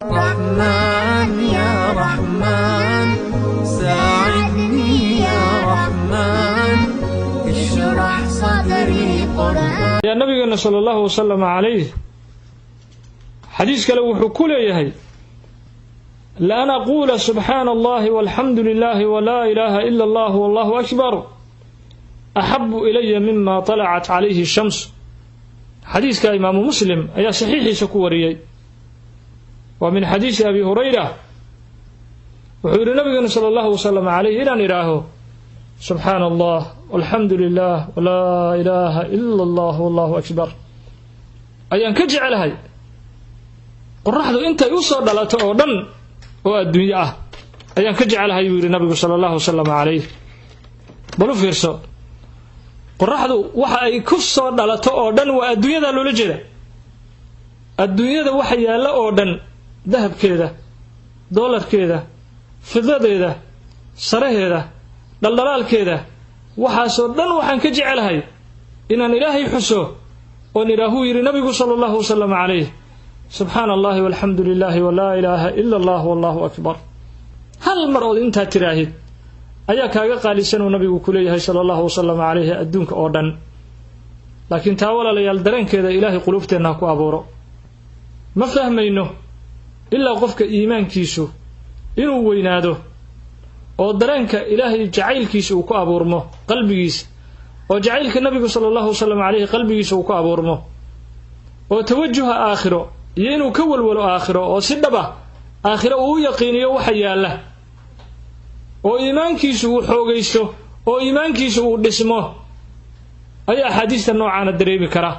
رحمن يا رحمن ساعدني يا رحمن اشرح صدري قرآن. Yaa nabigeena sala allahu wasalama calayh xadiis kale wuxuu ku leeyahay: "La an aquula subxaana allahi walxamdu lilahi walaa ilaaha ila allah wallahu akbar axabu ilaya mima talacat calayhi shams." Xadiiska imaamu Muslim ayaa saxiixiisa ku wariyey, waa min xadiisi Abi Hurayra. Wuxuu yidhi nabigeenu sala allahu wasalam calayh: inaan idhaaho subxaana allah walxamdu lilah walaa ilaaha ila allah wallahu akbar ayaan ka jecelahay qoraxdu intay u soo dhalato oo dhan oo adduunyo ah ayaan ka jecelahay, buu yidhi nabigu sala allahu wasalam calayh. Bal u fiirso, qoraxdu waxa ay ku soo dhalato oo dhan waa adduunyadaa loola jeeda. Adduunyada waxa yaalla oo dhan, dahabkeeda, doolarkeeda, fidadeeda, saraheeda, dhaldhalaalkeeda, waxaasoo dhan waxaan ka jecelahay inaan Ilaahay xuso oon idhaahuu yidhi nabigu sala allahu wasalam calayh: subxaana allahi walxamdu lilahi walaa ilaaha ila allah wallahu akbar. Hal mar ood intaa tiraahid ayaa kaaga qaalisan uu nabigu ku leeyahay sala allahu wasalam calayhi adduunka oo dhan. Laakiin taa, walaalayaal, dareenkeeda Ilaahay quluubteenna ha ku abuuro. Ma fahmayno ilaa qofka iimaankiisu inuu weynaado oo dareenka Ilaahay jacaylkiisa uu ku abuurmo qalbigiisa, oo jacaylka nabigu sala allahu wasalam calayhi qalbigiisa uu ku abuurmo, oo tawajuha aakhiro iyo inuu ka walwalo aakhiro, oo si dhab ah aakhiro uu u yaqiiniyo waxa yaalla, oo iimaankiisu uu xoogaysto, oo iimaankiisu uu dhismo, ayaa axaadiista noocaana dareemi kara.